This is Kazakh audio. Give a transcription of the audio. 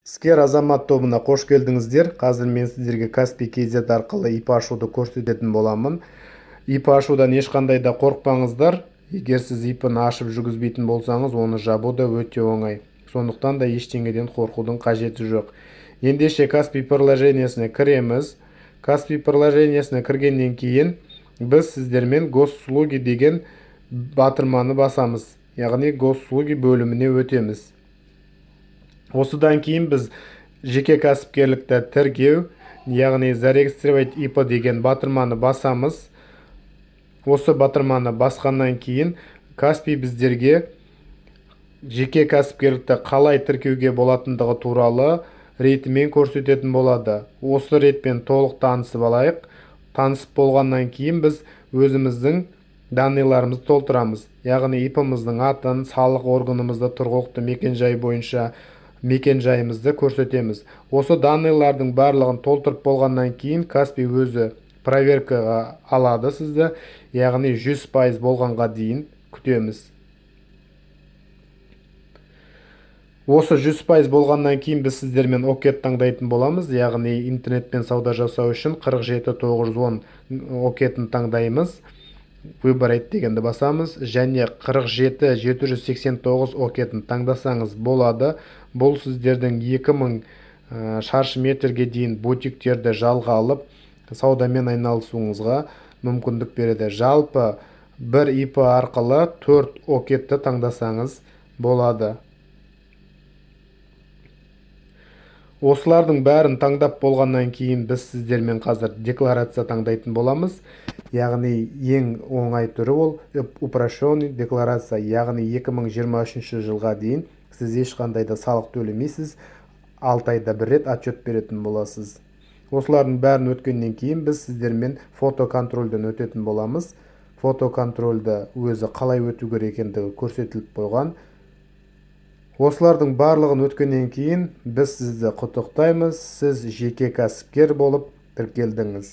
Іскер азамат тобына қош келдіңіздер. Қазір мен сіздерге Kaspi KZ арқылы ИП ашуды көрсететін боламын. ИП ашудан ешқандай да қорықпаңыздар. Егер сіз ИП-ні ашып жүргізбейтін болсаңыз, оны жабу да өте оңай. Сондықтан да ештеңеден қорқудың қажеті жоқ. Ендеше Kaspi приложениесіне кіреміз. Kaspi приложениесіне кіргеннен кейін біз сіздермен Госуслуги деген батырманы басамыз. Яғни Госуслуги бөліміне өтеміз. Осыдан кейін біз жеке кәсіпкерлікті тіркеу, яғни «Зарегистрировать ИП» деген батырманы басамыз. Осы батырманы басқаннан кейін Каспи біздерге жеке кәсіпкерлікті қалай тіркеуге болатындығы туралы ретімен көрсететін болады. Осы ретпен толық танысып алайық. Танысып болғаннан кейін біз өзіміздің данныйларымызды толтырамыз. Яғни ИП-іміздің атын, салық органымызды, тұрғылықты мекен-жай бойынша мекен-жайымызды көрсетеміз. Осы данныйлардың барлығын толтырып болғаннан кейін Каспи өзі проверкаға алады сізді, яғни 100% болғанға дейін күтеміз. Осы 100% болғаннан кейін біз сіздермен ОКЭД таңдайтын боламыз, яғни интернетпен сауда жасау үшін 47910 ОКЭД-ін таңдаймыз. «Выбрать» дегенді басамыз және 47789 ОКЭД-ін таңдасаңыз болады. Бұл сіздердің 2000 шаршы метрге дейін бутиктерді жалға алып, саудамен айналысуыңызға мүмкіндік береді. Жалпы бір ИП арқылы 4 ОКЭД-ті таңдасаңыз болады. Осылардың бәрін таңдап болғаннан кейін біз сіздермен қазір декларация таңдайтын боламыз. Яғни ең оңай түрі ол упрощенный декларация, яғни 2023 жылға дейін сіз ешқандай да салық төлемейсіз, 6 айда бір рет отчет беретін боласыз. Осылардың бәрін өткеннен кейін біз сіздермен фотоконтрольден өтетін боламыз. Фотоконтрольді өзі қалай өту керек екендігі көрсетіліп қойған. Осылардың барлығын өткеннен кейін біз сізді құттықтаймыз, сіз жеке кәсіпкер болып тіркелдіңіз.